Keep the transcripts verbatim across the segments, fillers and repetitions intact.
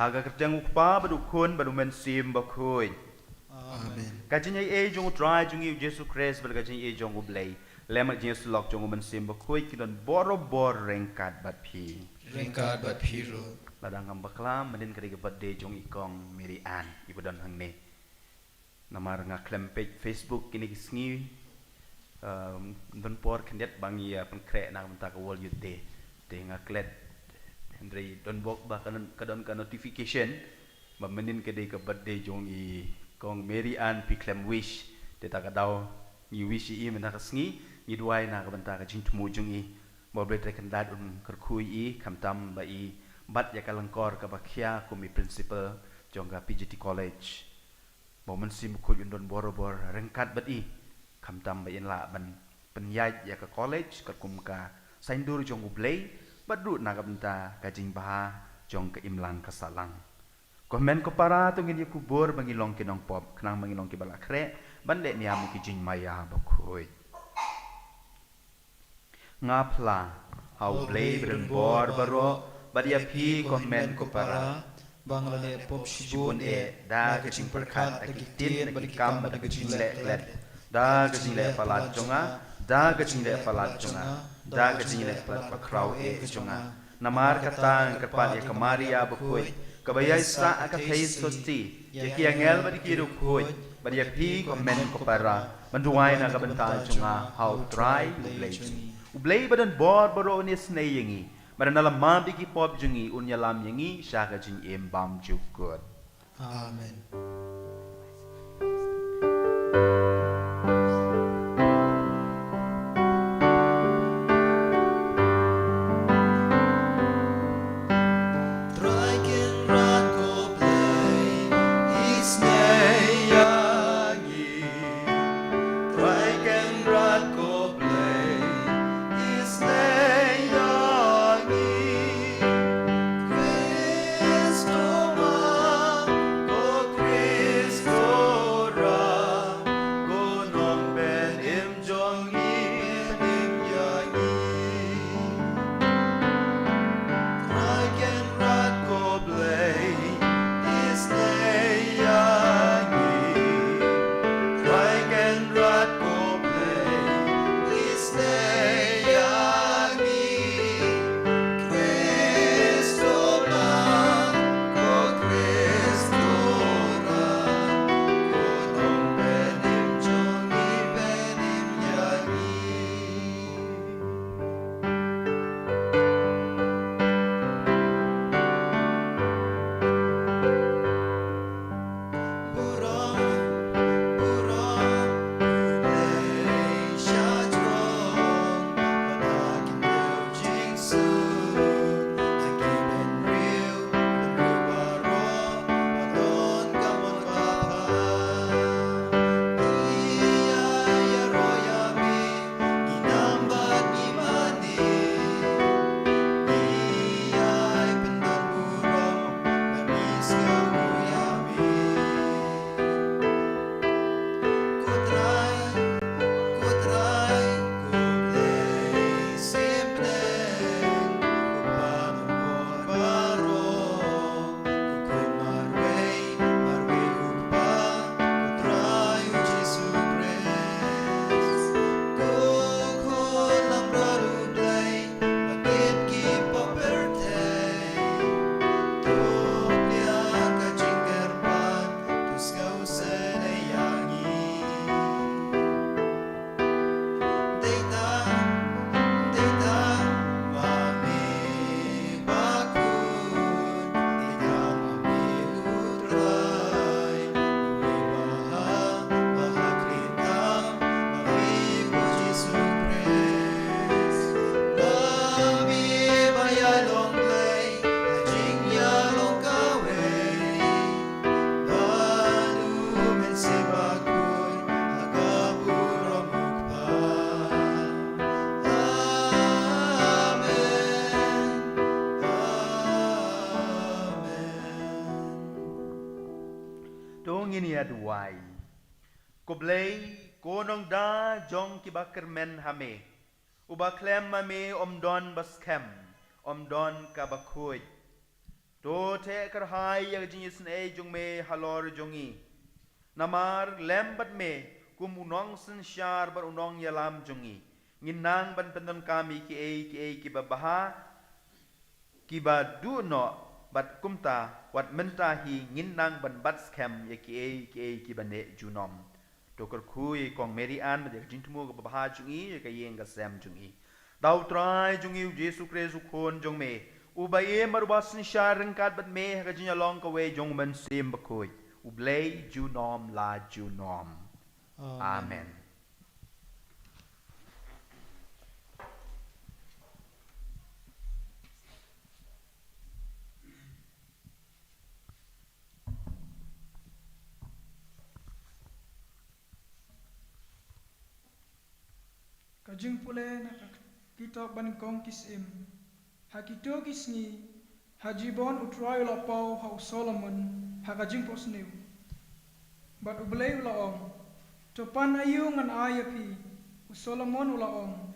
Ha ka kyrteng u Kpa bad u Khun bad u Mynsiem Bakhuid. Amen. Ka jingaiei jong u Trai jong ngi u Jisu Khrist bad ka jingaiei jong u Blei, lem ka jingïasyllok jong u Mynsiem Bakhuid ki don borabor ryngkat bad phi. Ryngkat bad phi ruh. Lada ngam bakla, mynnin ka dei ka birthday jong i Kong Mary Ann iba don hangne. Namar nga khlem peit Facebook kine ki sngi, um, don por khyndiat ba ngi ïa pynkhreh na ka bynta ka World Youth Day. Te nga klet, hynrei don bok ba ka don, ka don ka notification ba mynnin ka dei ka birthday jong i Kong Mary Ann, phi khlem wish. Te ta ka daw ngi wish ïa i mynta ka sngi, ngi duwai na ka bynta ka jingthmu jong i, ba U Blei Trai Kynrad un kyrkhu ïa i, khamtam ba i bat ïa ka lyngkor kaba khia kum i principal jong ka P G T College. Ba u Mynsiem Bakhuid un don borabor ryngkat bad i, khamtam ba in lah ban pynïaid ïa ka college katkum ka saiñdur jong U Blei, bad ruh na ka bynta ka jingbha jong ka imlang ka sahlang. Ko hynmen ko para, to ngin ïa kubur ba ngi long ki nongpop, khnang ba ngi long kiba la khreh ban leh niam ïa ki jingmaïa bakhuid. Nga phla ha U Blei ba donbor baroh, bad ïa phi ko hynmen ko para, ba nga la leh pop shibun eh, da ka jingpyrkhat, da ki ktien bad ki kam bad da ka jingleh klet, da ka jingleh palat jong nga, da ka jingleh palat jong nga, da ka jingleh palat bakhraw eh jong nga. Namar kata nga kyrpad ïa ka Maria bakhuid, kaba ïaisah ha ka theisotti ïa ki angel bad ïa ki riewkhuid, bad ïa phi ko hynmen ko para, ban duwai na ka bynta jong nga ha U Trai U Blei jong ngi. U Blei ba donbor baroh un ïasnei ïa ngi, bad na la map ïa ki pop jong ngi un ïalam ïa ngi sha ka jingim bymjukut. Amen. Trai Kynrad ko Blei, isnei ïa ngi. Trai Kynrad ko Blei, isnei ïa ngi. Khrist u ma, ko Khrist u ra, ko nongpynim jong ngi, pynim ïa ngi. Trai Kynrad ko Blei, isnei ïa ngi. Trai Kynrad ko Blei, isnei ïa ngi. Khrist u ma, ko Khrist u ra, ko nongpynim jong ngi, pynim ïa ngi. Ko Khun marwei, marwei u Kpa, ko Trai u Jisu Khrist. Ko Khun langbrot u Blei, ba tip ki pop pyrthei. To pdiang ka jingkyrpad, to sngewsynei ïa ngi. Dei tang, dei tang ma me bakhuid, dei tang ma me u Trai, uwei ba ha, ba ha khlieh tam, ma me u Jisu Khrist. Ma me ba ïai long Blei ha jingïalong kawei. Bad u Mynsiem Bakhuid ha ka burom u Kpa. Amen. Amen. To ngin ïa duwai. Ko Blei, ko Nongda jong kiba kyrmen ha me, uba khlem ma me ym don ba skhem, ym don kaba khuid. To theh kyrhai ïa ka jingïaseng jong me halor jong ngi. Namar lem bad me kum u nongsynshar bad u nongïalam jong ngi, ngin nang ban pyndonkam ïa kiei kiei kiba bha, kiba duh noh, bad kumta wat mynta hi ngin nang ban bat skhem ïa kiei kiei kiba neh junom. To kyrkhu ïa i Kong Mary Ann bad ïa ka jingthmu kaba bha jong i, ïa ka ïing ka sem jong i. Da u Trai jong i u Jisu Khrist u Khun jong me, uba im bad uba synshar ryngkat bad me ha ka jingïalong kawei jong u Mynsiem Bakhuid, U Blei junom la junom. Amen. Amen. Ka jingpule na ka kitab ba nyngkong ki syiem. Ha kito ki sngi, ha Gibeon u Trai u la paw ha u Solomon ha ka jingphohsniew. Bad U Blei u la ong, to pan aïu ngan ai ïa phi? U Solomon u la ong,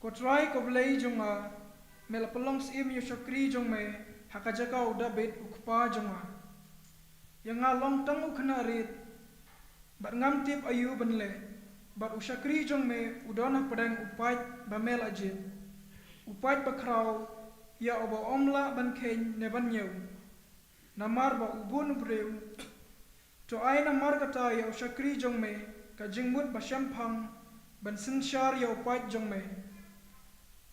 ko Trai ko Blei jong nga, me la pynlong syiem ïa u shakri jong me ha ka jaka u Dabid u kpa jong nga. Ïa nga long tang u khynnah rit, bad ngam tip aïu ban leh, bad u shakri jong me u don hapdeng u paid ba me la jied, u paid bakhraw, ïa uba ym lah ban kheiñ ne ban ñiew. Namar ba u bun u briew. To ai namar kata ïa u shakri jong me ka jingmut ba shemphang ban synshar ïa u paid jong me,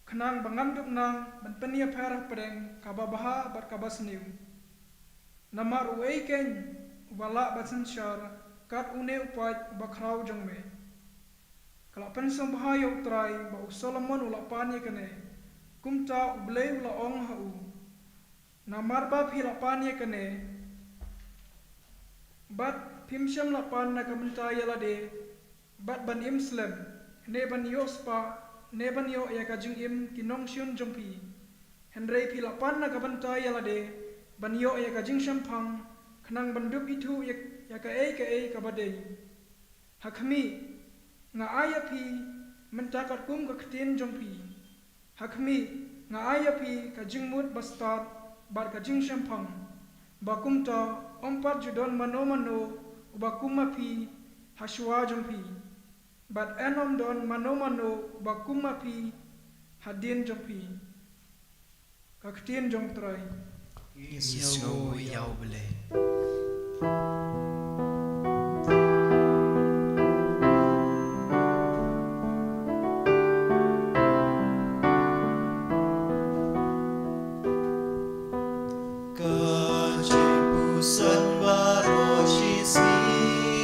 khnang ba ngan dup nang ban pynïapher hapdeng kaba bha bad kaba sniew. Namar uei keiñ uba lah ban synshar kat une u paid uba khraw jong me? Ka la pynsngewbha ïa u Trai ba u Solomon u la pan ïa kane. Kumta U Blei u la ong ha u, namar ba phi la pan ïa kane, bad phim shym la pan na ka bynta ïa lade, bad ban im slem, ne ban ïoh spah, ne ban ïoh ïa ka jingim ki nongshun jong phi. Hynrei phi la pan na ka bynta ïa lade, ban ïoh ïa ka jingshemphang, khnang ban dup ithuh ïa, ïa kaei kaei kaba dei. Ha khmih, nga ai ïa phi mynta katkum ka ktien jong phi. Ha khmih, nga ai ïa phi ka jingmut bastad bad ka jingshemphang, ba kumta ym pat ju don mano mano uba kum ma phi ha shuwa jong phi, bad yn ym don mano mano uba kum ma phi hadien jong phi. Ka ktien jong U Trai. Ngi sngew ïa U Blei. Ka jingpuson baroh shisngi,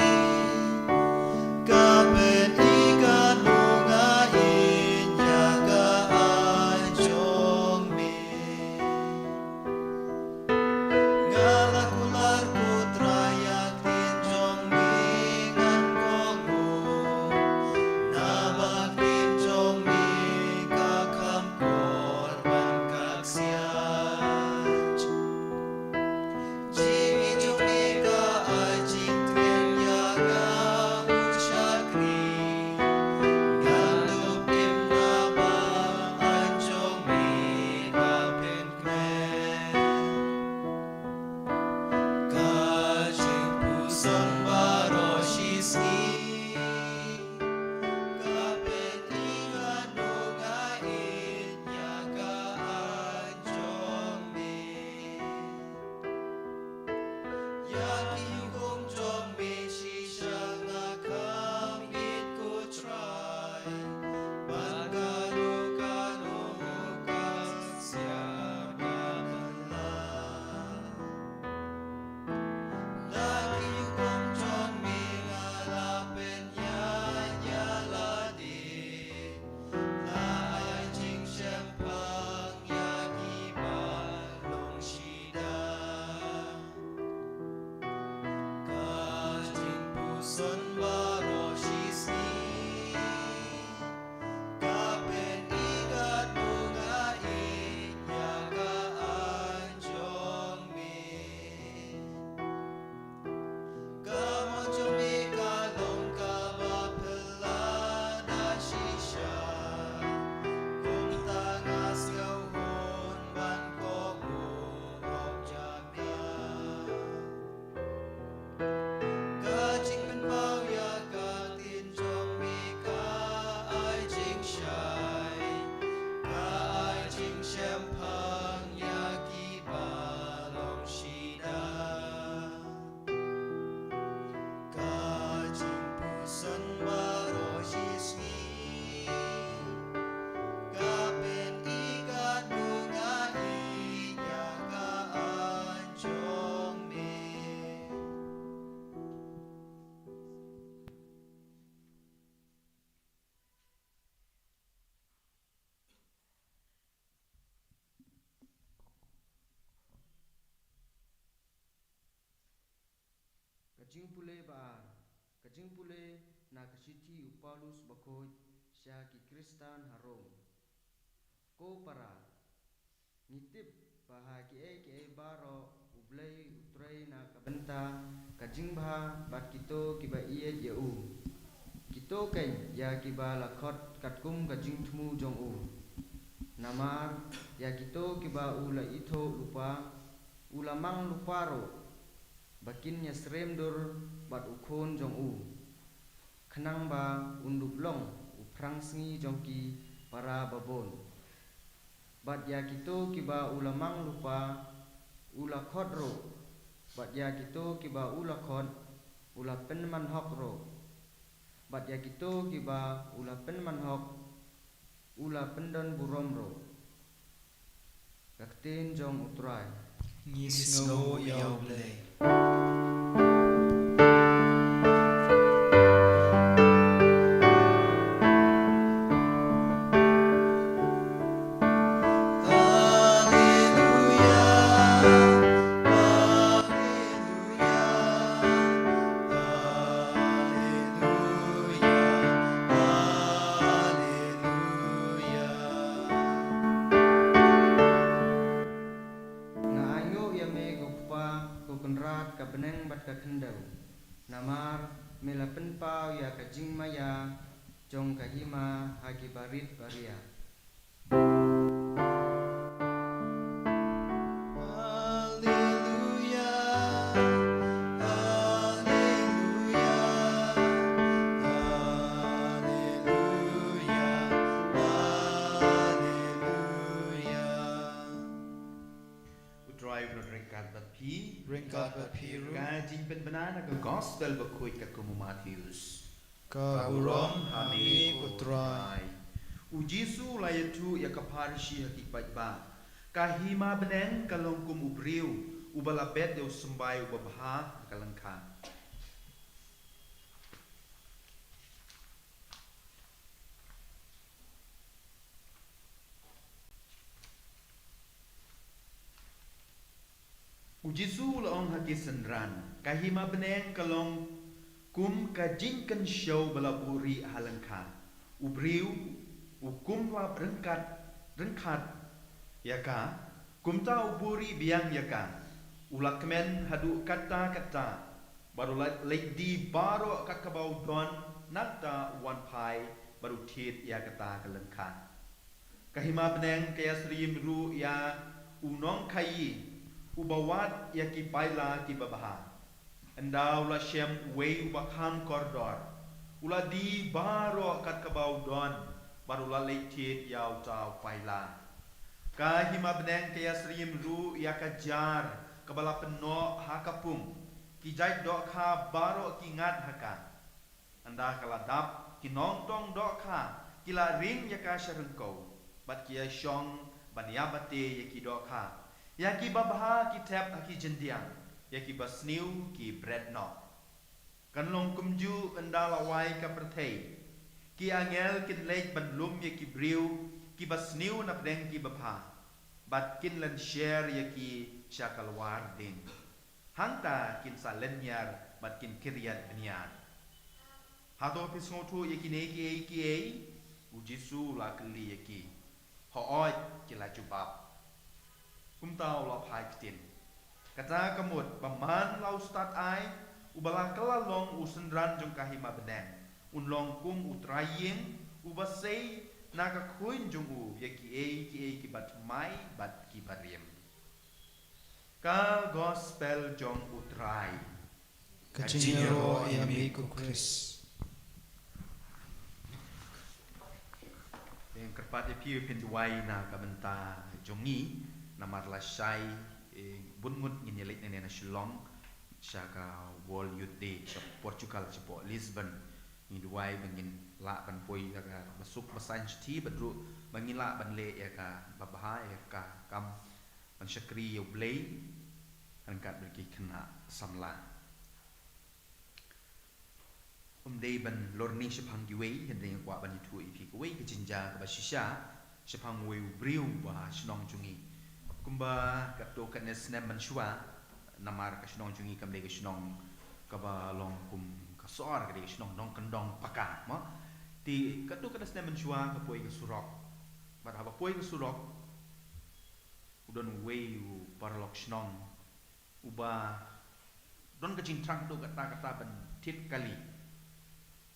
ka pyni ka nonga ïa ka aiñ jong me. Nga la kular, ko Trai, ïa Jingpule ba ar. Ka jingpule na ka shithi u Paulus bakhuid sha ki Khristan ha Rom. Ko para, ngi tip ba ha kiei kiei baroh U Blei u trei na ka bynta ka jingbha bad kito kiba ïeit ïa u, kito kein ïa kiba la khot katkum ka jingthmu jong u. Namar ïa kito kiba u la ithuh lypa, u la mang lypa ruh, ba kin ïasyriem dur bad u Khun jong u, khnang ba un dup long u phrangsngi jong ki para babun. Bad ïa kito kiba u la mang lypa, u la khot ruh, bad ïa kito kiba u la khot, u la pynman hok ruh, bad ïa kito kiba u la pynman hok, u la pyndon burom ruh. Ka ktien jong U Trai. Ngi sngew ïa U Blei. Haleluya, haleluya, haleluya, haleluya. Nga ainguh ïa me ko Kpa, ko Kynrad ka bneng bad ka khyndew. Namar me la pynpaw ïa ka jingmaïa jong ka hima ha ki barit baria. Haleluya, haleluya, haleluya, haleluya. U Trai un ryngkat bad phi. Ryngkat bad phi ruh. Ka jingpynbna na ka Gospel bakhuid katkum u Mathaios. Ka burom ha me ko Trai. U Jisu u la ïathuh ïa ka pharshi ha ki paidbah. Ka hima bneng ka long kum u briew uba la bet ïa u symbai uba bha ha ka lyngkha. U Jisu u la ong ha ki synran, ka hima bneng ka long kum ka jingkynshew ba la buhrieh ha lyngkha. U briew u kum la ryngkat, ryngkhat ïa ka, kumta u buhrieh biang ïa ka. U la kmen haduh katta katta, bad u la leit die baroh kat kaba u don, nangta u wan phai bad u thied ïa kata ka lyngkha. Ka hima bneng ka ïasyriem ruh ïa u nongkhaïi uba wad ïa ki paila kiba bha. Ynda u la shem uwei uba kham kordor, u la die baroh kat kaba u don, bad u la leit thied ïa uta u paila. Ka hima bneng ka ïasyriem ruh ïa ka jar kaba la pynnoh ha ka pung. Ki jait dohkha baroh ki ngat ha ka. Ynda ka la dap, ki nongtong dohkha ki la ring ïa ka sha ryngkew, bad ki ïashong ban ïabate ïa ki dohkha. Ïa kiba bha ki thep ha ki jyndiang, ïa kiba sniew ki bret noh. Kan long kumjuh ynda la wai ka pyrthei. Ki angel kin leit ban lum ïa ki briew kiba sniew napdeng kiba bha, bad kin lynsher ïa ki sha ka lwar ding. Hangta kin sa lynñiar bad kin kyriat bniat. Hato phi sngewthuh ïa kine kiei kiei? U Jisu u la kylli ïa ki. Hooid, ki la jubab. Kumta u la phai ktien. Kata ka mut ba man la u stad ai, uba la kylla long u synran jong ka hima bneng, un long kum u trai ïing uba sei na ka khuid jong u ïa kiei kiei kiba thymmai bad kiba rim. Ka Gospel jong u Trai. Ka jingïaroh ïa me ko Khrist. Nga kyrpad ïa phi ba phin duwai na ka bynta jong ngi, namar lashai, eh, bun ngut ngin ïaleit nangne na Shillong sha ka World Youth Day, sha Portugal, sha Port Lisbon. Ngi duwai ba ngin lah ban poi ïa kaba suk ba saiñ shithi bad ruh ba ngin lah ban leh ïa kaba bha ïa ka kam ban shakri ïa U Blei ryngkat bad ki khynnah samla. Ym dei ban lorni shaphang kiwei, hynrei nga kwah ban ïathuh ïa phi kawei ka jingjia kaba shisha shaphang uwei u briew ba ha shnong jong ngi. Kumba katto katne snem mynshuwa, namar ka shnong jong ngi kam dei ka shnong kaba long kum ka sor, ka dei ka shnong Nongkyndong Paka, mo. Te katto katne snem mynshuwa ka poi ka surok. Bad haba poi ka surok, u don uwei u paralok shnong uba don ka jingthrang haduh katta katta ban thied kali.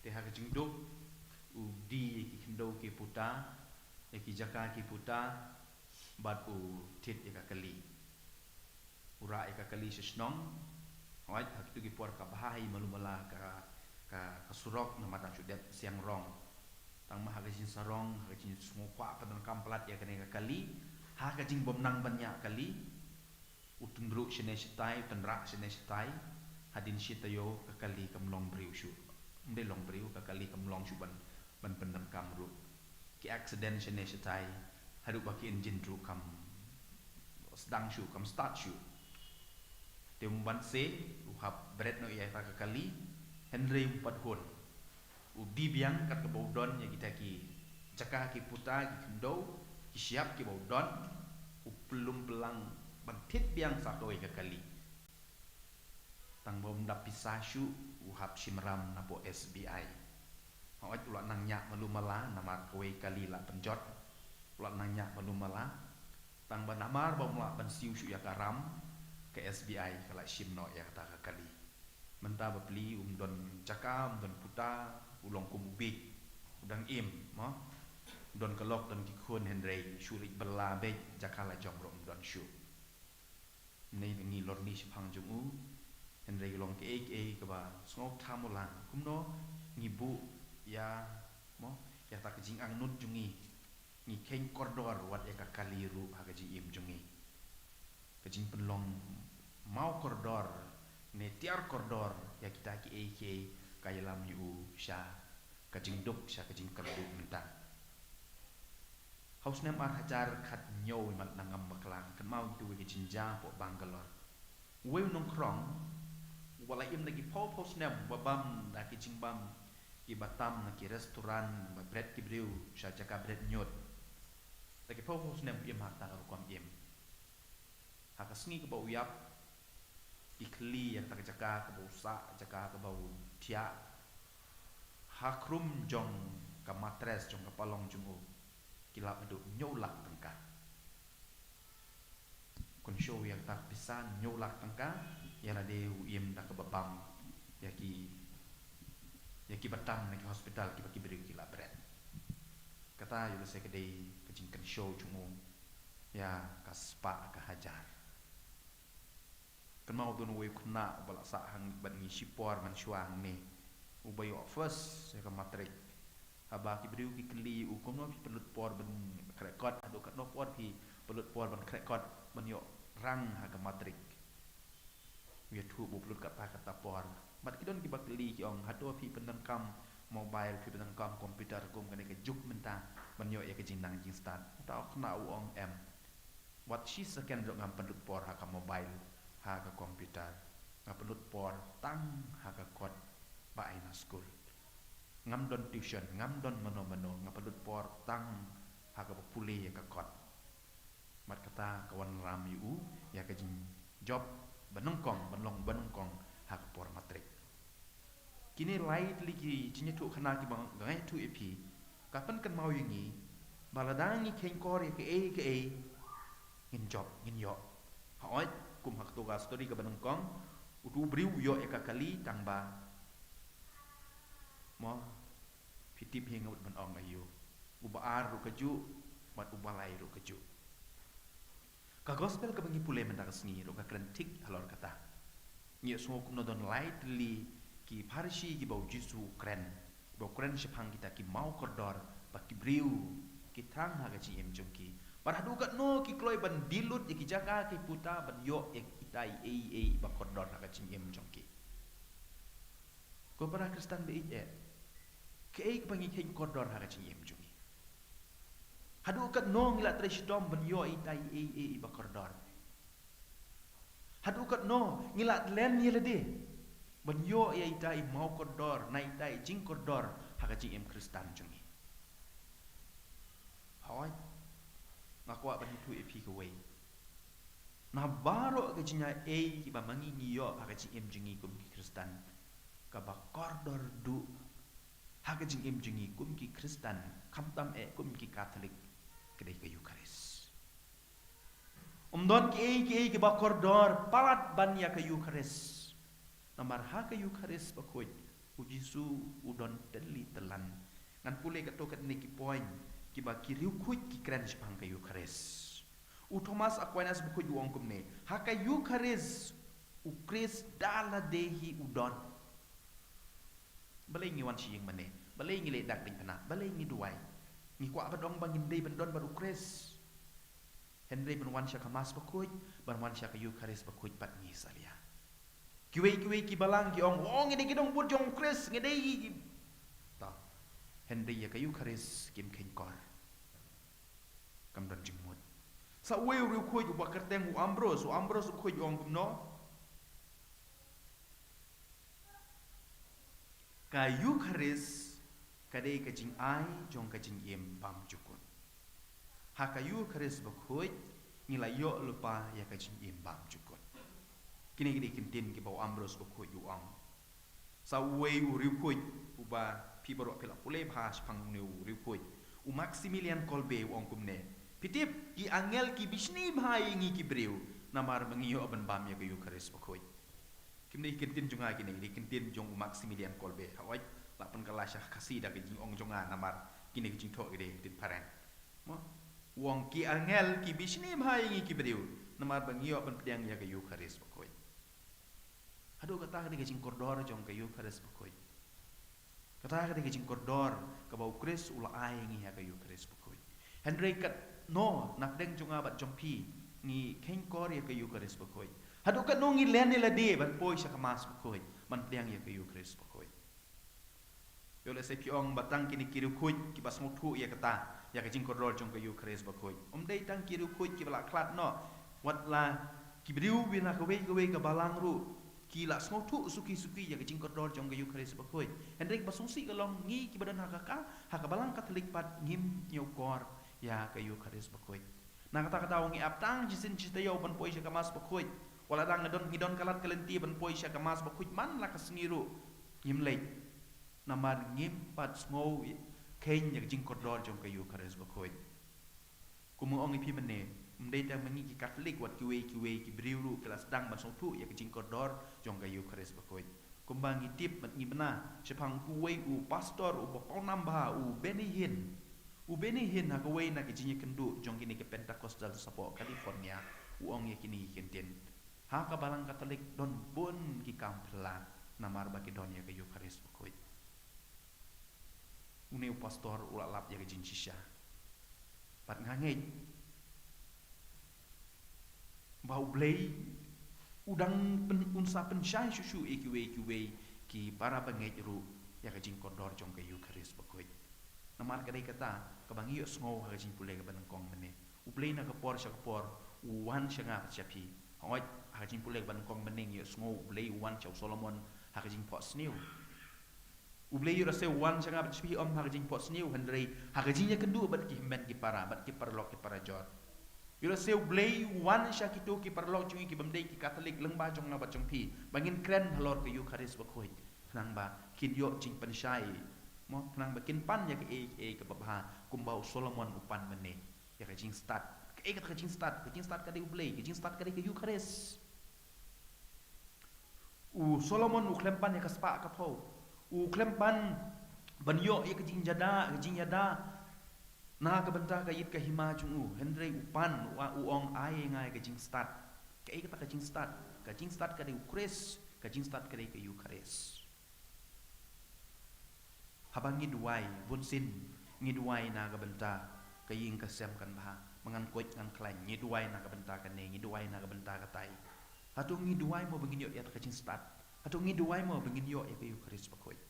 Te ha ka jingduk u die ïa ki khyndew ki puta, ïa ki jaka ki puta, bad u thied ïa ka kali. U rah ïa ka kali sha shnong. Hooid, ha kito ki por ka bha hi malu mala ka, ka, ka surok namar ka shu dep siang rong. Tang ma ha ka jingsarong, ha ka jingsngewkwah pyndonkam palat ïa kane ka kali, ha ka jingbym nang ban ñiah kali, u tynruh shane shatai, u tynrah shane shatai, hadien shi taïew ka kali kam long briew shuh. Ym dei long briew, ka kali kam long shuh ban, ban pyndonkam ruh. Ki accident shane shatai, haduh ba ki engine ruh kam sdang shuh, kam start shuh. Te um ban se, u hap bret noh ïa kata ka kali, hynrei um pat hun. U die biang kat kaba u don ïa kita ki jaka ki puta, ki khyndew, ki shyiap kiba u don, u pynlum pynlang ban thied biang sa kawei ka kali. Tang ba um dap pisa shuh, u hap shim ram napoh S B I. Hooid, u la nang ñiah malu mala namar kawei kali la pynjot. U la nang ñiah malu mala. Tang ba namar ba um lah ban siew shuh ïa ka ram, ka S B I ka la shim noh ïa kata ka kali. Mynta bapli um don jaka, um don puta, u long kum u bieit, u dang im, mo. Don ka lok, don ki khun, hynrei shu leit bylla beit, jaka la jong ruh um don shuh. Mynne ngi lorni shaphang jong u, hynrei long kaei kaei kaba sngewthuh mo lang. Kumno ngi buh ïa, mo, ïa kata ka jingangnud jong ngi. Ngi kheiñ kordor wat ïa ka kali ruh ha ka jingim jong ngi. Ka jingpynlong maw kordor ne tiar kordor ïa kita kiei kiei ka ïalam ïa u sha ka jingduk, sha ka jingkyrduh mynta. Ha u snem ar hajar khathynñiew, imat na ngam bakla, kynmaw ïa uwei ka jingjia hapoh Bangalore. Uwei u nongkhrong uba la im da ki phew phew snem, uba bam da ki jingbam kiba tam na ki restaurant, ba bret ki briew sha jaka bret ñiut. Da ki phew phew snem u im ha kata ka rukom im. Ha ka sngi kaba u ïap, ki khylli ïa kata ka jaka kaba u sah, jaka kaba u thiah, ha khrum jong ka mattress jong ka palong jong u, ki lap haduh hynñiew lak tyngka. Kynshew ïa kata ka pisa hynñiew lak tyngka, ïa lade u im da kaba bam ïa ki, ïa kiba tam na ki hospital, kiba ki briew ki la bret. Kata ïoh lehse ka dei ka jingkynshew jong u ïa ka spah ka hajar. Kynmaw don uwei u khynnah uba la sah hang bad ngi shipor mynshuwa hangne, uba ïoh first ïa ka matrik. Haba ki briew ki kylli u, kumno phi pynlut por ban khreh kot, haduh katno por phi pynlut por ban khreh kot ban ïoh rang ha ka matrik? U ïathuh ba u pynlut katta katta por. Bad ki don kiba kylli, ki ong, hato phi pyndonkam mobile, phi pyndonkam computer, kum kane ka juk mynta, ban ïoh ïa ka jingnang jingstad? Uta u khynnah u ong, em. Wat shi second ruh ngam pynlut por ha ka mobile, ha ka computer. Nga pynlut por tang ha ka kot ba ai na skul. Ngam don tuition, ngam don mano mano, nga pynlut por tang ha kaba pule ïa ka kot. Bad kata ka wanrah ïa u ïa ka jingjop banyngkong, ban long banyngkong ha ka por matrik. Kine lai tylli ki jingïathuhkhana kiba nga ïathuh ïa phi, ka pynkynmaw ïa ngi ba lada ngi kheiñ kordor ïa kaei kaei, ngin jop, ngin ïoh. Hooid, kum ha kato ka story kaba nyngkong, uto u briew u ïoh ïa ka kali tang ba, mo, phi tip hi nga mut ban ong aïu. Uba ar ruh kajuh, bad uba lai ruh kajuh. Ka gospel kaba ngi pule mynta ka sngi ruh ka kren thik halor kata. Ngi ïohsngew kumno don lai tylli ki Pharisi kiba u Jisu u kren, ba u kren shaphang kita ki maw kordor, ba ki briew ki thrang ha ka jingim jong ki. Bad haduh katno ki kloi ban die lut ïa ki jaka ki puta ban ïoh ïa kita ei ei ba kordor ha ka jingim jong ki. Ko para Khristan ba ïeit, eh, kaei kaba ngi kheiñ kordor ha ka jingim jong ngi? Haduh katno ngi la trei shitom ban ïoh ïa ita i ei ei ba kordor? Haduh katno ngi la len ïa lade ban ïoh ïa ita i maw kordor, na ita i jingkordor ha ka jingim Khristan jong ngi? Hooid, nga kwah ban ïathuh ïa phi kawei. Na baroh ka jingïaei kiba ma ngi ngi ïoh ha ka jingim jong ngi kum ki Khristan, kaba kordor duh ha ka jingim jong ngi kum ki Khristan, khamtam eh kum ki Katholik, ka dei ka Eukharist. Um don kiei kiei kiba kordor palat ban ïa ka Eukharist. Namar ha ka Eukharist bakhuid, u Jisu u don tylli tylan. Ngan pule katto katne ki point kiba ki riewkhuid ki kren shaphang ka Eukharist. U Thomas Aquinas bakhuid u ong kumne, ha ka Eukharist u Khrist da lade hi u don. Balei ngi wan sha ïing mane? Balei ngi leit dak diengphna? Balei ngi duwai? Ngi kwah ban ong ba ngin dei ban don bad u Khrist. Hynrei ban wan sha ka Mass bakhuid, ban wan sha ka Eukharist bakhuid pat ngi salia. Kiwei kiwei ki balang ki ong, oh, ngi dei ki nongbud jong u Khrist, ngi dei ki. Ta. Hynrei ïa ka Eukharist kim kheiñkor. Kam don jingmut. Sa uwei u riewkhuid uba kyrteng u Ambrose, u Ambrose bakhuid u ong kumno? Ka Eukharist ka dei ka jingai jong ka jingim bymjukut. Ha ka Eukharist bakhuid ngi la ïoh lypa ïa ka jingim bymjukut. Kine ki dei ki ktien kiba u Ambrose bakhuid u ong. Sa uwei u riewkhuid uba phi baroh phi la pule bha shaphang une u riewkhuid, u Maximilian Kolbe u ong kumne, phi tip, ki angel ki bishni bha ïa ngi ki briew namar ba ngi ïoh ban bam ïa ka Eukharist bakhuid. Kim dei ki ktien jong nga kine, ki dei ki ktien jong u Maximilian Kolbe. Hooid, la pynkylla sha Khasi da ka jingong jong nga namar kine ki jingthoh ki dei ki ktien phareng. Mo? U ong ki angel ki bishni bha ïa ngi ki briew namar ba ngi ïoh ban pdiang ïa ka Eukharist bakhuid. Haduh kata ka dei ka jingkordor jong ka Eukharist bakhuid. Kata ka dei ka jingkordor kaba u Khrist u la ai ïa ngi ha ka Eukharist bakhuid. Hynrei katno na pdeng jong nga bad jong phi ngi kheiñkor ïa ka Eukharist bakhuid? Haduh katno ngi len ïa lade ban poi sha ka Mass bakhuid, ban pdiang ïa ka Eukharist bakhuid? Ïoh lehse phi ong ba tang kine ki riewkhuid kiba sngewthuh ïa kata, ïa ka jingkordor jong ka Eukharist bakhuid. Um dei tang ki riewkhuid kiba la khlad noh, wat la ki briew ba na kawei kawei ka balang ruh ki la sngewthuh suki suki ïa ka jingkordor jong ka Eukharist bakhuid. Hynrei kaba sngewsih ka long ngi kiba don ha ka, ka, ha ka balang Katholik pat ngim ñiewkor ïa ka Eukharist bakhuid. Na kata ka daw ngi ap tang shisien shi taïew ban poi sha ka Mass bakhuid. Wat la dang ngi don, ngi don ka lad ka lynti ban poi sha ka Mass bakhuid man la ka sngi ruh ngim leit. Namar ngim pat sngew kheiñ ïa ka jingkordor jong ka Eukharist bakhuid. Kum nga ong ïa phi mynne, ym dei tang ma ngi ki Katholik, wat kiwei kiwei ki briew ruh ki la sdang ban sngewthuh ïa ka jingkordor jong ka Eukharist bakhuid. Kumba ngi tip bad ngi bna shaphang uwei u pastor uba pawnam bha, u Benny Hinn. U Benny Hinn ha kawei na ki jingïakynduh jong kine ki Pentecostal shapoh California, u ong ïa kine ki ktien. Ha ka balang Katholik don bun ki kam phylla namar ba ki don ïa ka Eukharist bakhuid. Une u pastor u la lap ïa ka jingshisha. Bad nga ngeit ba U Blei u dang pyn, un sa pynshai shuh shuh ïa kiwei kiwei ki para bangeit ruh ïa ka jingkordor jong ka Eukharist bakhuid. Namar ka dei kata kaba ngi ïohsngew ha ka jingpule kaba nyngkong mynne. U Blei na ka por sha ka por u wan sha nga bad sha phi. Hooid, ha ka jingpule kaba nyngkong mynne ngi ïohsngew U Blei u wan sha u Solomon ha ka jingphohsniew. U Blei ïoh lehse u wan sha nga bad sha phi ym ha ka jingphohsniew, hynrei ha ka jingïakynduh bad ki hynmen ki para, bad ki paralok ki parajor. Ïoh lehse U Blei u wan sha kito ki paralok jong ngi ki bym dei ki Katholik lyngba jong nga bad jong phi, ba ngin kren halor ka Eukharist bakhuid, khnang ba kin ïoh jingpynshai, mo, khnang ba kin pan ïa kaei kaei kaba bha kumba u Solomon u pan mynne. Ïa ka jingstad. Kaei kata ka jingstad? Ka jingstad ka dei U Blei, ka jingstad ka dei ka Eukharist. U Solomon u khlem pan ïa ka spah ka phew. U khlem pan ban ïoh ïa ka jingïada, ka jingïada na ka bynta ka ïit ka hima jong u. Hynrei u pan, u, u ong, ai ïa nga ïa ka jingstad. Kaei kata ka jingstad? Ka jingstad ka dei U Khrist, ka jingstad ka dei ka Eukharist. Haba ngi duwai, bunsien ngi duwai na ka bynta ka ïing ka sem kan bha, ba ngan koit ngan khlaiñ, ngi duwai na ka bynta kane, ngi duwai na ka bynta katai. Hato ngi duwai mo ba ngin ïoh ïa ka jingstad? Hato ngi duwai mo ba ngin ïoh ïa ka Eukharist bakhuid?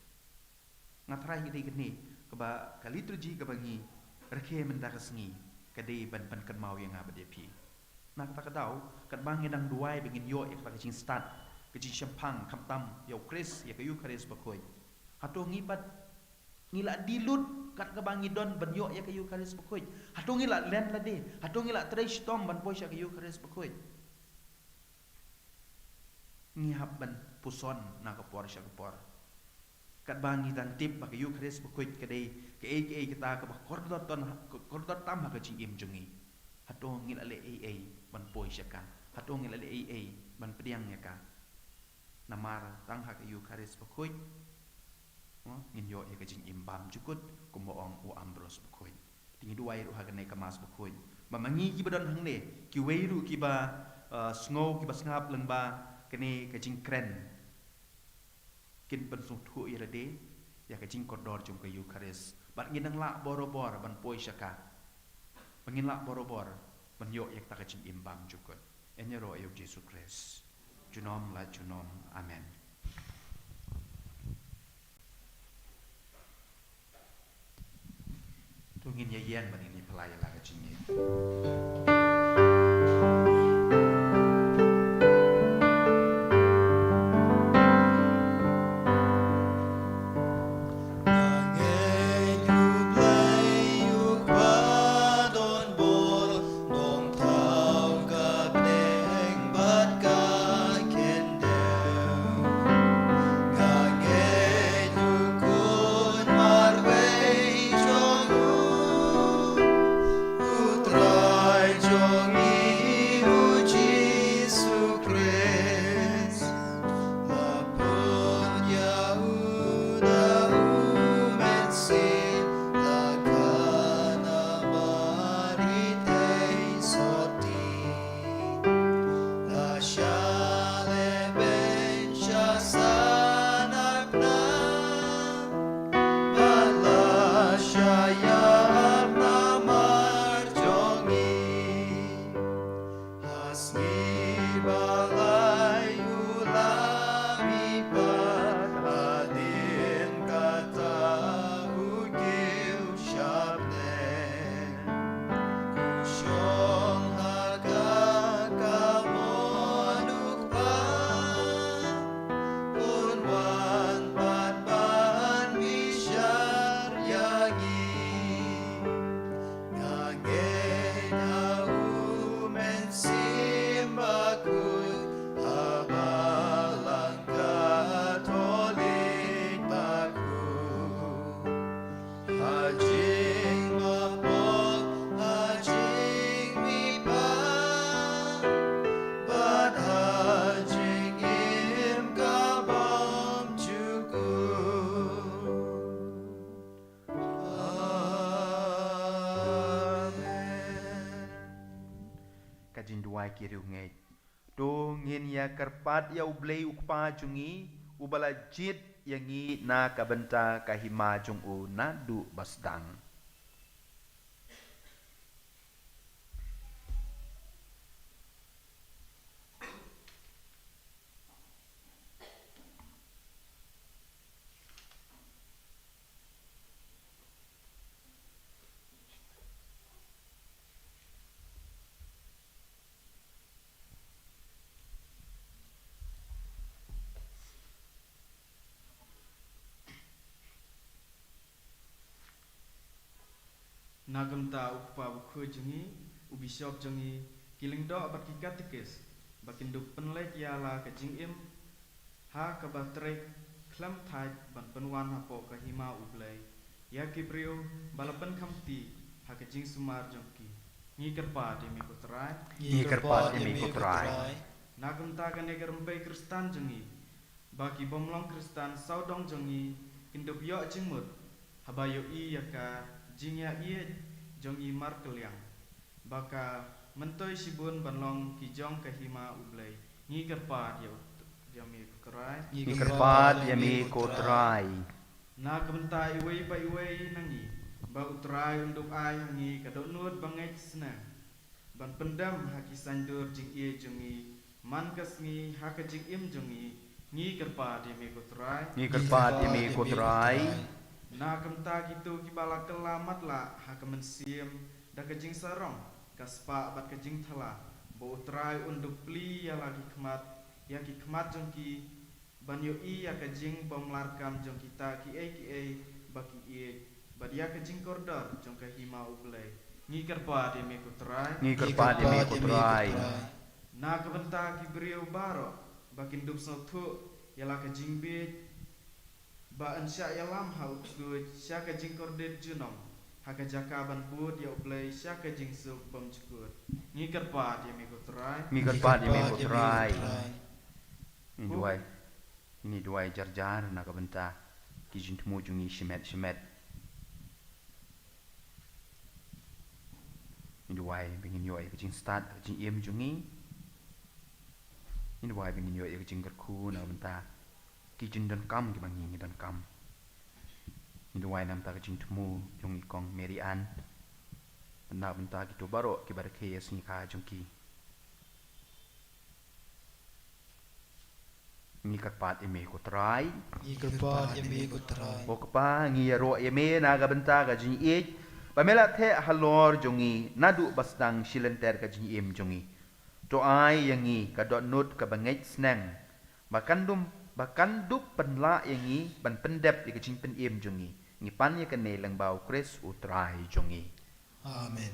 Nga tharai ka dei kane kaba ka liturgy kaba ngi rakhe mynta ka sngi ka dei ban pynkynmaw ïa nga bad ïa phi. Na kata ka daw, katba ngi dang duwai ba ngin ïoh ïa kata ka jingstad, ka jingshemphang khamtam ïa U Khrist, ïa ka Eukharist bakhuid, hato ngi pat ngi la die lut kat kaba ngi don ban ïoh ïa ka Eukharist bakhuid? Hato ngi la len lade? Hato ngi la trei shitom ban poi sha ka Eukharist bakhuid? Ngi hap ban puson na ka por sha ka por. Katba ngi dang tip ba ka Eukharist bakhuid ka dei kaei kaei kata kaba kordor tam, kordor tam ha ka jingim jong ngi. Hato ngi la leh ei ei ban poi sha ka? Hato ngi la leh ei ei ban pdiang ïa ka? Namar tang ha ka Eukharist bakhuid, mo, ngin ïoh ïa ka jingim bymjukut, kumba ong u Ambrose bakhuid. Te ngi duwai ruh ha kane ka Mass bakhuid ba ma ngi kiba don hangne, kiwei ruh kiba, uh, sngew, kiba sngap lyngba kane ka jingkren, kin pynsngewthuh ïa lade ïa ka jingkordor jong ka Eukharist, bad ngin nang lah borabor ban poi sha ka, ba ngin lah borabor ban ïoh ïa kata ka jingim bymjukut. Ïaroh ïa u Jisu Khrist junom la junom. Amen. To ngin ïa ïeng bad ngin ïa pynlait ïa la ka jingïeit. Ka jingduwai ki riewngeit. To ngin ïa kyrpad ïa U Blei U Kpa jong ngi, uba la jied ïa ngi na ka bynta ka hima jong u naduh ba sdang. Na ka bynta u kpa bakhuid jong ngi, u bishop jong ngi, ki lyngdoh bad ki katekis, ba kin dup pynleit ïa la ka jingim ha kaba trei khlem thait ban pynwan hapoh ka hima U Blei ïa ki briew ba la pynkham kti ha ka jingsumar jong ki. Ngi kyrpad ïa me ko Trai. Ngi kyrpad ïa me ko Trai. Na ka bynta kane ka rympei Khristan jong ngi, ba ki bym long Khristan sawdong jong ngi kin dup ïoh jingmut haba ïohi ïa ka jingïaieit jong ngi markylliang, ba ka myntoi shibun ban long ki jong ka hima U Blei. Ngi kyrpad ïa u, ïa me ko Trai. Ngi kyrpad ïa me ko Trai. Na ka bynta iwei pa iwei na ngi, ba u Trai un dup ai ha ngi ka dohnud bangeit snem ban pyndem ha ki saiñdur jingïeit jong ngi man ka sngi ha ka jingim jong ngi. Ngi kyrpad ïa me ko Trai. Ngi kyrpad ïa me ko Trai. Na ka bynta kito kiba la kylla matlah ha ka mynsiem da ka jingsarong, ka spah bad ka jingthala, ba u Trai un dup plie ïa la ki khmat, ïa ki khmat jong ki, ban ïohi ïa ka jingbymlarkam jong kita kiei kiei ba ki ïeit, bad ïa ka jingkordor jong ka hima U Blei. Ngi kyrpad ïa me ko Trai. Ngi kyrpad ïa me ko Trai. Na ka bynta ki briew baroh ba kin dup sngewthuh ïa la ka jingbieit Ba yn shah ïalam ha u ksuid sha ka jingkordit junom, ha ka jaka ban bud ïa U Blei sha ka jingsuk bymjukut. Ngi kyrpad ïa me ko Trai. Ngi kyrpad ïa me ko Trai. Ngi duwai. Ngi duwai jar jar na ka bynta ki jingthmu jong ngi shimet shimet. Ngi duwai ba ngin ïoh ïa ka jingstad ka jingim jong ngi. Ngi duwai ba ngin ïoh ïa ka jingkyrkhu na ka bynta ki jingdonkam kiba ngi ngi donkam. Ngi duwai na ka bynta ka jingthmu jong i kong Mary Ann, na ka bynta kito baroh kiba rakhe ïa ka sngi kha jong ki. Ngi kyrpad ïa me ko Trai. Ngi kyrpad ïa me ko Trai. Ko Kpa, ngi ïaroh ïa me na ka bynta ka jingïeit ba me la theh halor jong ngi naduh ba sdang shi lynter ka jingim jong ngi. To ai ïa ngi ka dohnud kaba ngeit sneng ba kan dum, ba kan dup pynlah ïa ngi ban pyndep ïa ka jingpynim jong ngi. Ngi pan ïa kane lyngba U Khrist U Trai jong ngi. Amen.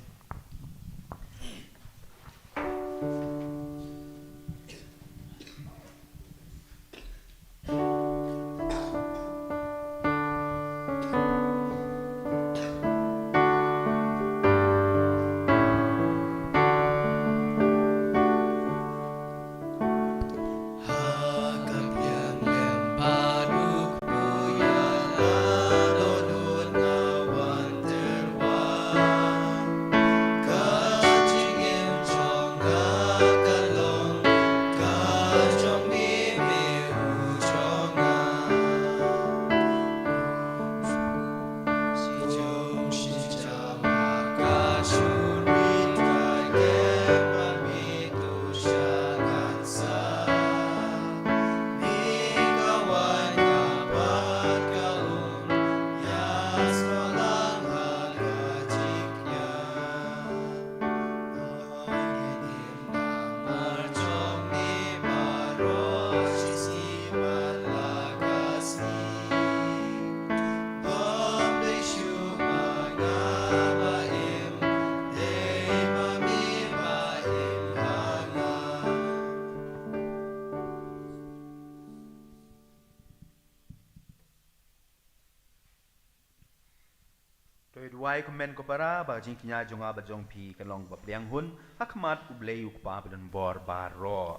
To ïa duwai kumne ko para, ba ka jingkñia jong nga bad jong phi kan long kaba pdiang hun ha khmat U Blei U Kpa badonbor baroh.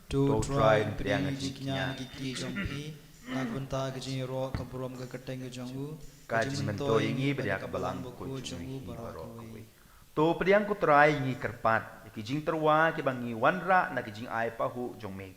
To U Trai un pdiang ka jingkñia na ki kti jong phi, na ka bynta ka jingïaroh ka burom ka kyrteng ka jong u, ka jingmyntoi ïa ngi ba ïa ka balang bakhuid jong u baroh kawei. To pdiang ko Trai, ngi kyrpad ïa ki jingtyrwa kiba ngi wanrah na ki jingai pahuh jong me.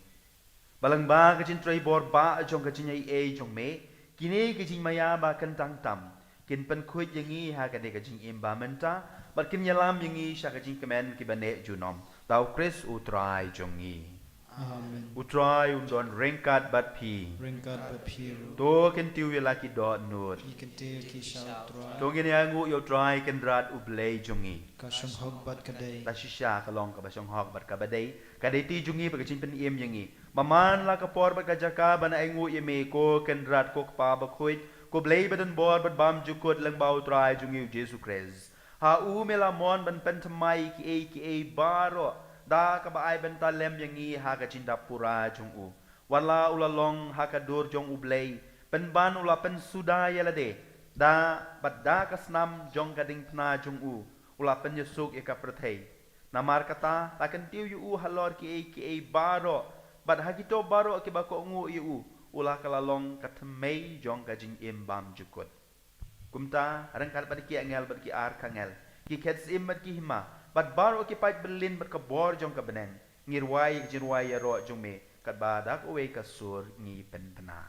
Ba lyngba ka jingtrei bor ba jong ka jingaiei jong me, kine ki jingmaïa ba kyntang tam kin pynkhuid ïa ngi ha kane ka jingim ba mynta, bad kin ïalam ïa ngi sha ka jingkmen kiba neh junom. Da U Khrist U Trai jong ngi. Amen. U Trai un don ryngkat bad phi. Ryngkat bad phi ruh. To kyntiew ïa la ki dohnud. Ngi kyntiew ïa ki sha U Trai. To ngin ïanguh ïa U Trai Kynrad U Blei jong ngi. Ka shong hok bad ka dei. Ta shisha ka long kaba shong hok bad kaba dei. Ka dei ti jong ngi bad ka jingpynim ïa ngi. Ba man la ka por bad ka jaka ban ainguh ïa me ko Kynrad ko Kpa bakhuid, ko Blei badonbor bad bymjukut lyngba U Trai jong ngi U Jisu Khrist. Ha u me la mon ban pynthymmai ïa kiei kiei baroh, da kaba ai bynta lem ïa ngi ha ka jingdap pura jong u. Wat la u la long ha ka dur jong U Blei, pynban u la pynsuda ïa lade, da bad da ka snam jong ka diengphna jong u, u la pynïasuk ïa ka pyrthei. Namar kata, la kyntiew ïa u halor kiei kiei baroh, bad ha kito baroh kiba kohnguh ïa u, u la ka la long ka thymmei jong ka jingim bymjukut. Kumta, ryngkat bad ki angel bad ki arkangel, ki khet syiem bad ki hima, bad baroh ki paid byllien bad ka bor jong ka bneng, ngi rwai ka jingrwai ïaroh jong me, katba da kawei ka sur ngi pynbna.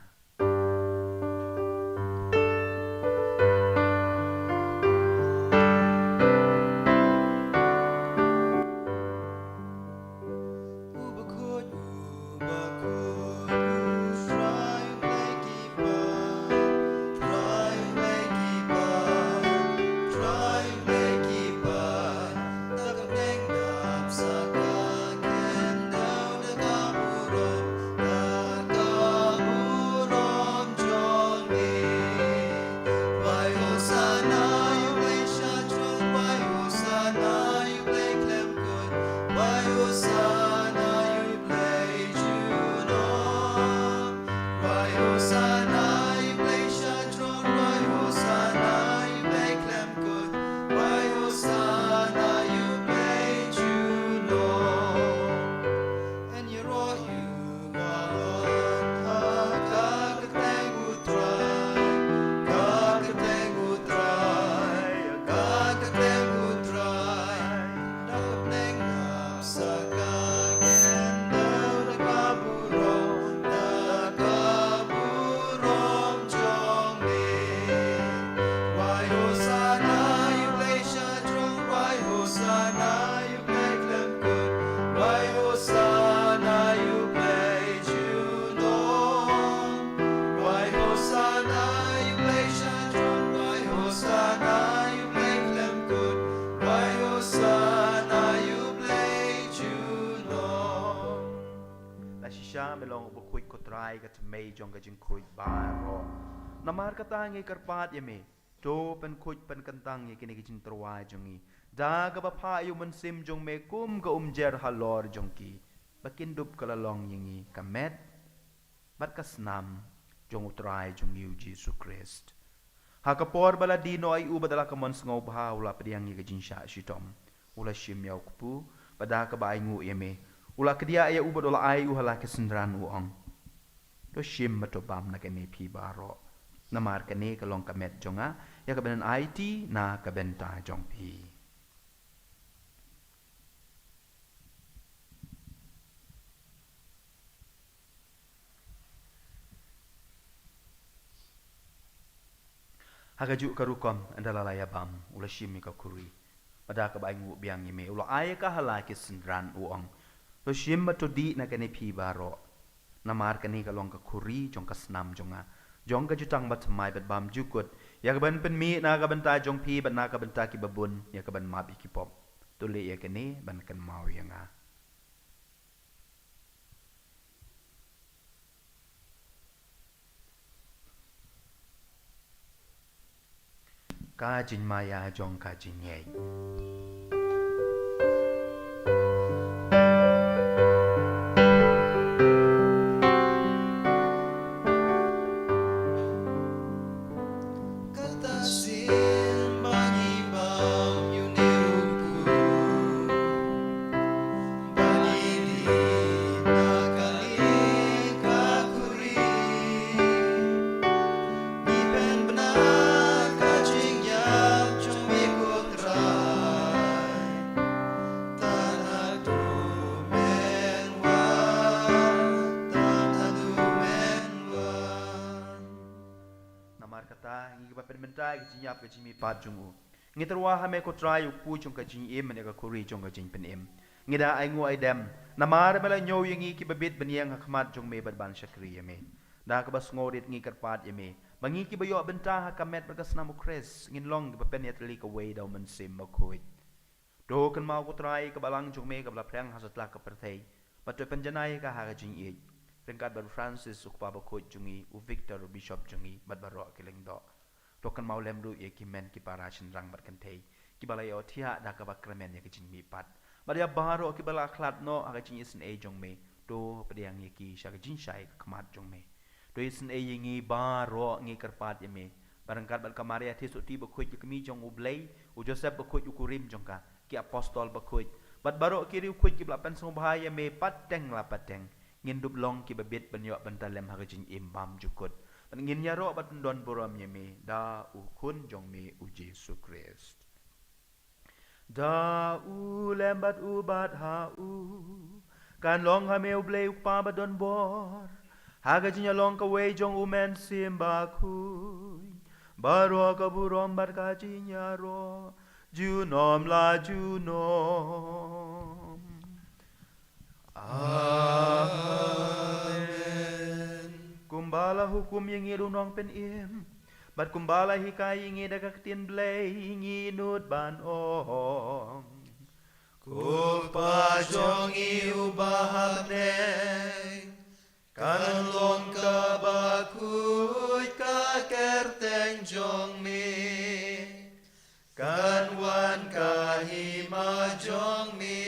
Sha me long u bakhuid ko Trai ka tmei jong ka jingkhuid baroh. Namar kata ngi kyrpad ïa me, to pynkhuid pynkyntang ïa kine ki jingtyrwa jong ngi da kaba phah ïa u Mynsiem jong me kum ka umjer halor jong ki, ba kin dup ka la long ïa ngi ka met bad ka snam jong u Trai jong ngi u Jisu Khrist. Ha ka por ba la die noh ïa u bad da la ka mon sngewbha u la pdiang ïa ka jingshah shitom, u la shim ïa u kpu, bad da kaba ainguh ïa me u la kdiah ïa u bad u la ai u ha la ki synran, u ong: To shim bad to bam na kane phi baroh, namar kane ka long ka met jong nga, ïa kaban ai ti na ka bynta jong phi. Ha kajuh ka rukom, ynda la la ïa bam, u la shim ïa ka khuri, bad da kaba ainguh biang ïa me u la ai ïa ka ha la ki synran, u ong: To shim bad to dih na kane phi baroh, namar kane ka long ka khuri jong ka snam jong nga, jong ka jutang bathymmai bad bymjukut, ïa kaban pynmih na ka bynta jong phi bad na ka bynta kiba bun, ïa kaban map ïa ki pop. To leh ïa kane ban kynmaw ïa nga. Ka jingmaïa jong ka jingngeit. Kata sien ba ngi bam ïa une u kpu, ba ngi dih na kane ka khuri, ngi pynbna ka jingïap jong me ko Trai. Tang haduh men wan, tang haduh men wan. Namar kata, ngi kiba pynmynta ïa ka jingïap ka jingmihpat jong u, ngi tyrwa ha me ko Trai, u kpu jong ka jingim bad ïa ka khuri jong ka jingpynim. Ngi da ainguh aidem namar me la ñiew ïa ngi kiba bit ban ïeng ha khmat jong me bad ban shakri ïa me. Da kaba sngewrit ngi kyrpad ïa me ba ngi kiba ïoh bynta ha ka met bad ka snam u Khrist ngin long kiba pynïatylli kawei da u Mynsiem Bakhuid. To kynmaw ko Trai ka balang jong me kaba la phrang ha satlak ka pyrthei, bad to pynjanai ïa ka ha ka jingïeit, ryngkat bad u Francis u kpa bakhuid jong ngi, u Victor u bishop jong ngi, bad baroh ki lyngdoh. To kynmaw lem ruh ïa ki hynmen ki para shynrang bad kynthei kiba la ïohthiah da kaba kyrmen ïa ka jingmihpat, bad ïa baroh kiba la khlad noh ha ka jingisynei jong me, to pdiang ïa ki sha ka jingshai ka khmat jong me. To isynei ïa ngi baroh, ngi kyrpad ïa me, ba ryngkat bad ka Maria Theisotti bakhuid ka kmie jong u Blei, u Joseph bakhuid u kurim jong ka, ki apostol bakhuid, bad baroh ki riewkhuid kiba la pynsngewbha ïa me pateng la pateng, ngin dup long kiba bit ban ïoh bynta lem ha ka jingim bymjukut, bad ngin ïaroh bad pyndonburom ïa me da u Khun jong me u Jisu Khrist. Da u lem bad u bad ha u, kan long ha me u Blei u Kpa badonbor, ha ka jingïalong kawei jong u Mynsiem Bakhuid, baroh ka burom bad ka jingïaroh junom la junom. Amen. Kumba la hukum ïa ngi da u Nongpynim, bad kumba la hikai ïa ngi da ka ktien Blei, ngi nud ban ong: Ko Kpa jong ngi uba ha bneng, kan long kaba khuid ka kyrteng jong me, kan wan ka hima jong me,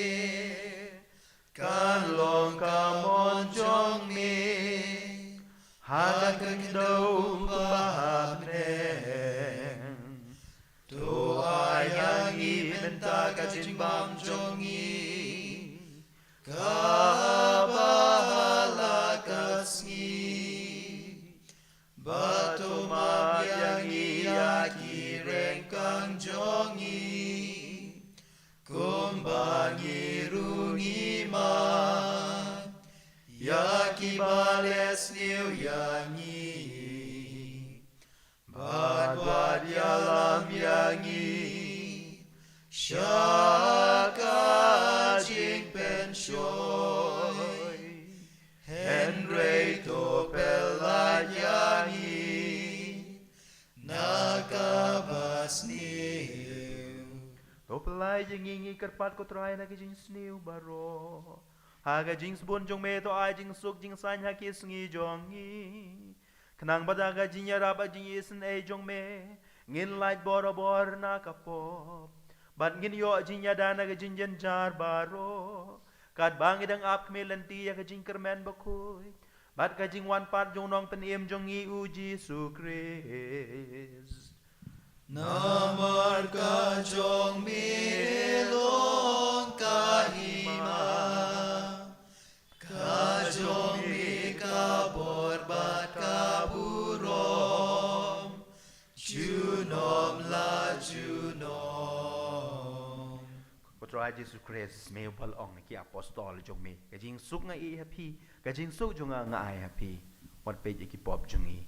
kan long ka mon jong me ha ka khyndew kumba ha bneng. To ai ha ngi mynta ka jingbam jong ngi kaba ha la ka sngi, bad to map ïa ngi ïa ki ryngkang jong ngi, kumba ngi ruh ngi map ïa kiba leh sniew ïa ngi. Bad wat ïalam ïa ngi sha ka jingpynshoi, hynrei to pyllait ïa ngi na kaba sniew. To pyllait ïa ngi, ngi kyrpad ko Trai, na ka jingsniew baroh, Ha ka jingsbun jong me to ai jingsuk jingsaiñ ha ki sngi jong ngi. Khnang ba da ka jingïarap bad jingisynei jong me, ngin lait borabor na ka pop, bad ngin ïoh jingïada na ka jingjynjar baroh, katba ngi dang ap khmih lynti ïa ka jingkyrmen bakhuid bad ka jingwan pat jong u Nongpynim jong ngi u Jisu Khrist. Namar ka jong me long ka hima, ka jong me ka bor bad ka burom, junom la junom. Ko Trai Jisu Khrist, me u ba la ong ïa ki apostol jong me, ka jingsuk nga ai ha phi, ka jingsuk jong nga nga ai ha phi. Wat peit ïa ki pop jong ngi,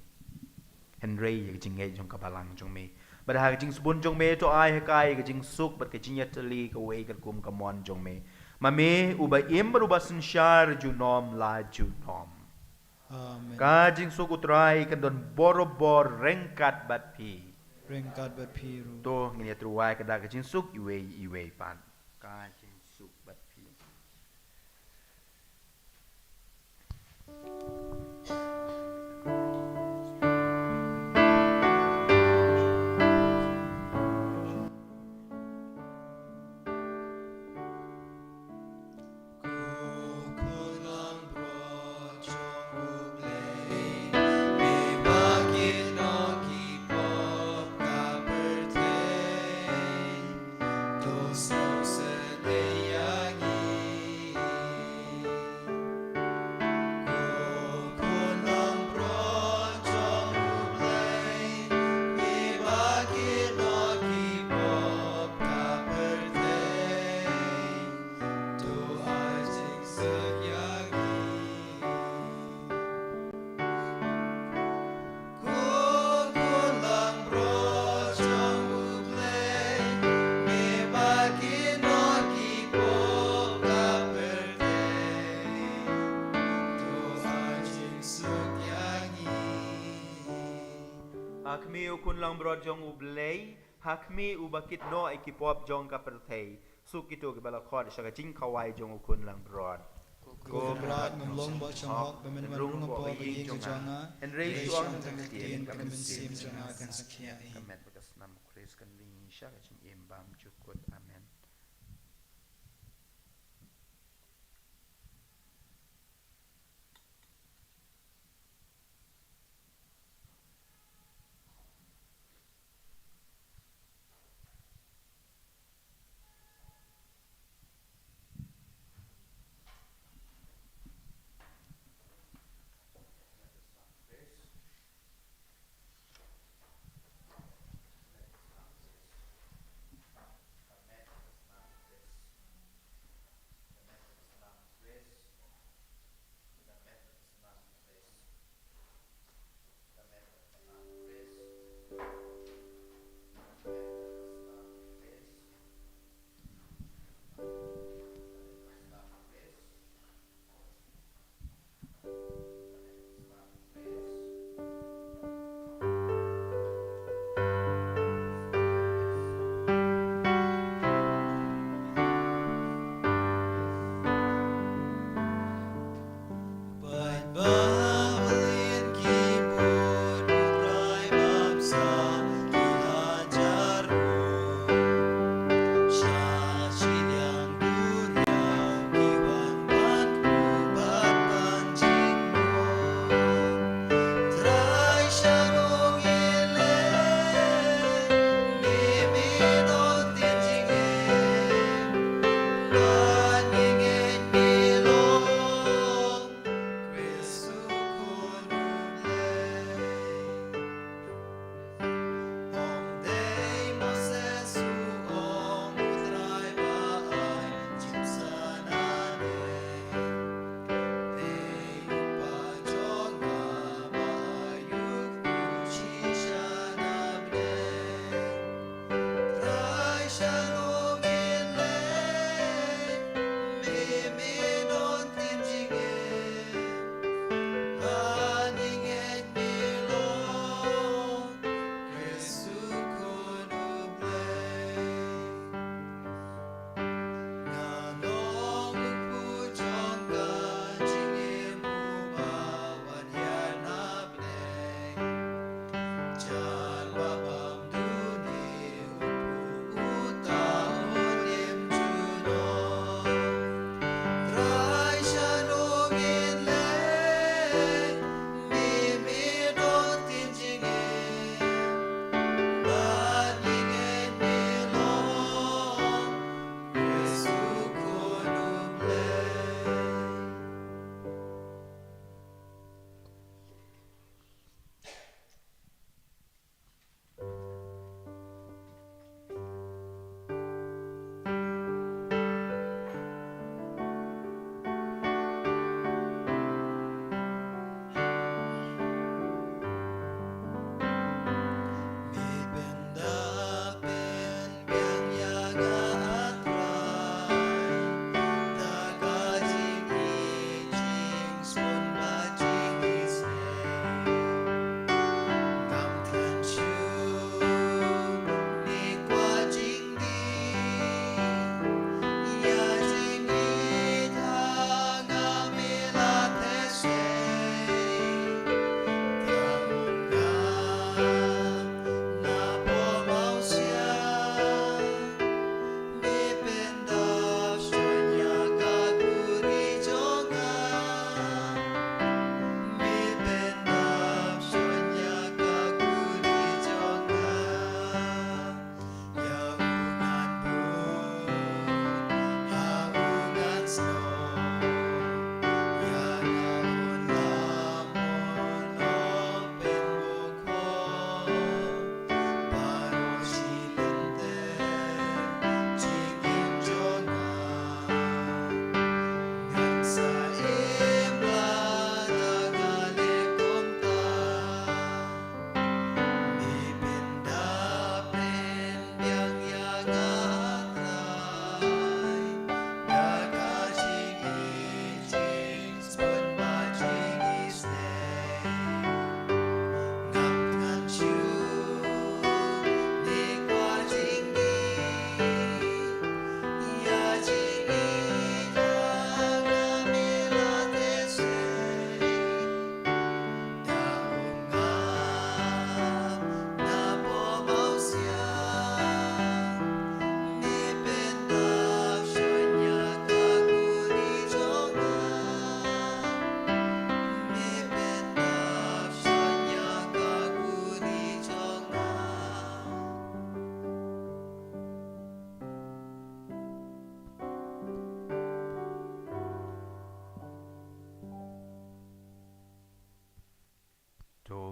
hynrei ïa ka jingngeit jong ka balang jong me. Bad ha ka jingsbun jong me to ai ha ka ïa ka jingsuk bad ka jingïatylli kawei katkum ka mon jong me, ma me uba im bad uba synshar junom la junom. Amen. Ka jingsuk u Trai kan don borabor ryngkat bad phi. Ryngkat bad phi ruh. To ngin ïatruwai ka da ka jingsuk iwei iwei pat. Ka jingsuk bad phi. Ha khmih u khun langbrot jong U Blei, ha khmih uba kit noh ïa ki pop jong ka pyrthei. Suk kito kiba la khot sha ka jingkhawai jong u khun langbrot. Ko Kynrad, ngam long ba shong hok ba men wan rung hapoh ka ïing ka jong nga, hynrei shu ong tang ka ktien ka mynsiem jong nga kan sakhia ïa ka met bad ka snam u Khrist kan ring sha ka jingim bymjukut. Amen.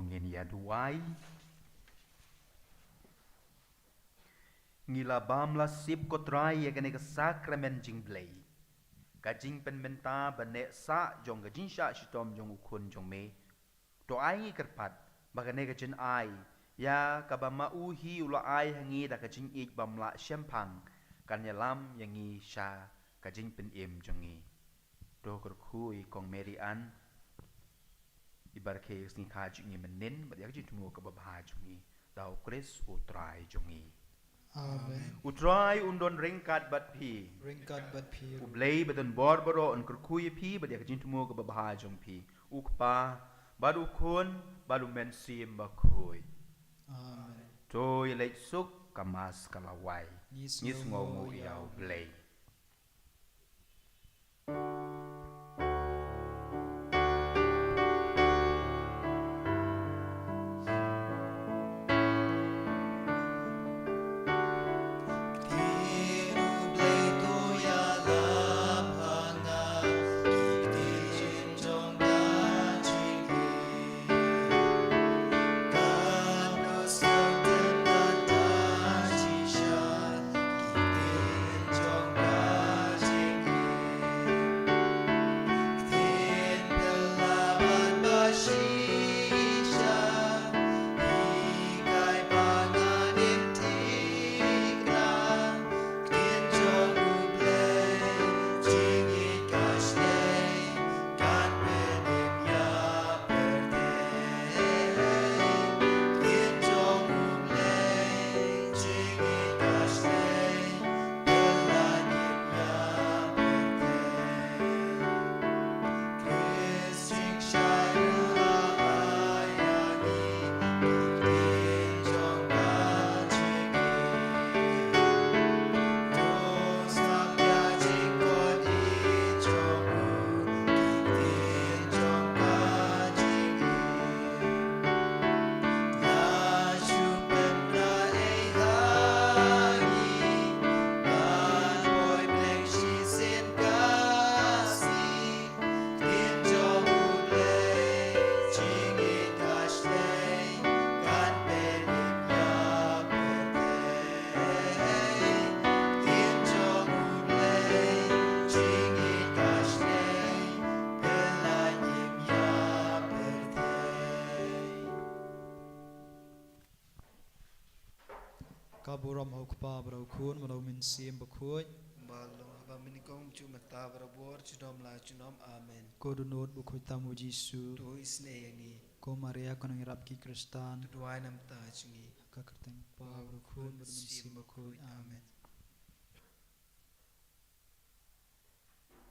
Ngin ïa duwai. Ngi la bam la sip ko Trai ïa kane ka sakramen jingblei, ka jingpynmynta ba neh sah jong ka jingshah shitom jong u Khun jong me. To ai ngi kyrpad ba kane ka jingaiei ïa kaba ma u hi u la ai ha ngi da ka jingïeit bym lah shemphang kan ïalam ïa ngi sha ka jingpynim jong ngi. To kyrkhu ïa i Kong Mary Ann, i barkhie sngi kha jong ngi mynnin bad ïa ka jingthmu kaba bha jong ngi da u Khrist u Trai jong ngi. Amen. U Trai un don ryngkat bad phi. Ryngkat bad phi. U Blei ba don bor baroh un kyrkhu ïa phi bad ïa ka jingthmu kaba bha jong phi. U Kpa bad u Khun bad u Mynsiem Bakhuid. Amen. To ïa leit suk, ka Mass ka la wai. Ngi sngewnguh ïa u Blei. Ka burom ha u Kpa bad ha u Khun bad ha u Mynsiem Bakhuid. Ba long haba mynnyngkong, mynta barabor, junom la junom. Amen. Ko dohnud bakhuid tam u Jisu. To isynei ïa ngi. Ko Maria ko nongïarap ki Khristan. To duwai namar jong ngi. Ha ka kyrteng u Kpa bad u Khun bad u Mynsiem Bakhuid. Amen.